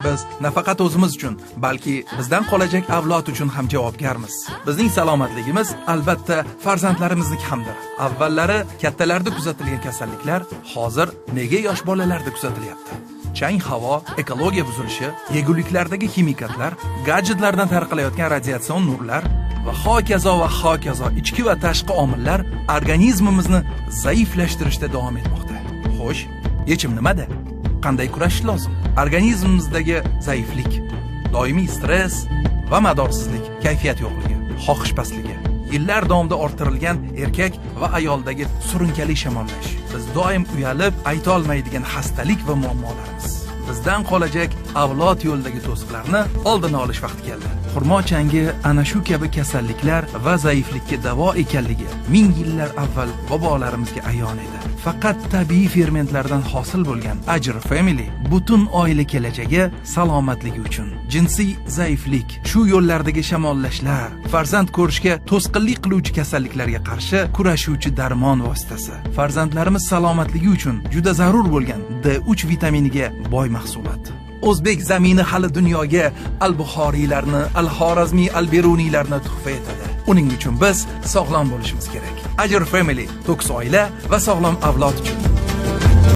Biz nafaqat o'zimiz uchun, balki bizdan qolajak avlod uchun ham javobgarmiz. Bizning salomatligimiz albatta farzandlarimizniki hamdir. Avvallari kattalarda kuzatilgan kasalliklar hozir nega yosh bolalarda kuzatilyapti? Chang havo, ekologiya buzilishi, yeguliklardagi ximikatlar, gadjetlardan tarqalayotgan radiatsion nurlar va hokazo va hokazo ichki va tashqi omillar organizmimizni zaiflashtirishda davom etmoqda. Xo'sh, yechim nimada? Qanday kurashish lozim? Organizmimizdagi zaiflik, doimiy stress va madorsizlik, kayfiyat yo'qligi, xohish pastligi, yillar davomida orttirilgan erkak va ayoldagi surunkali shamollash, biz doim uyalib ayta olmaydigan xastalik va muammolarimiz. Bizdan qolajak avlod yo'lidagi to'siqlarni oldini olish vaqti keldi. Xurmo changi ana shu kabi kasalliklar va zaiflikka davo ekanligi ming yillar avval bobolarimizga ayon edi. Faqat tabiiy fermentlardan hosil bo'lgan Ajr Family butun oila kelajagi salomatligi uchun. Jinsiy zaiflik, shu yo'llardagi shamollashlar, farzand ko'rishga to'sqinlik qiluvchi kasalliklarga qarshi kurashuvchi darmon vositasi. Farzandlarimiz salomatligi uchun juda zarur bo'lgan D3 vitaminiga boy mahsulot. O'zbek zamini hali dunyoga Al-Buxoriylarni, Al-Xorazmiy, Al-Beruniylarni tuhfa etadi. Uning uchun biz sog'lom bo'lishimiz kerak. Ajr Family to'kis oila va sog'lom avlod uchun.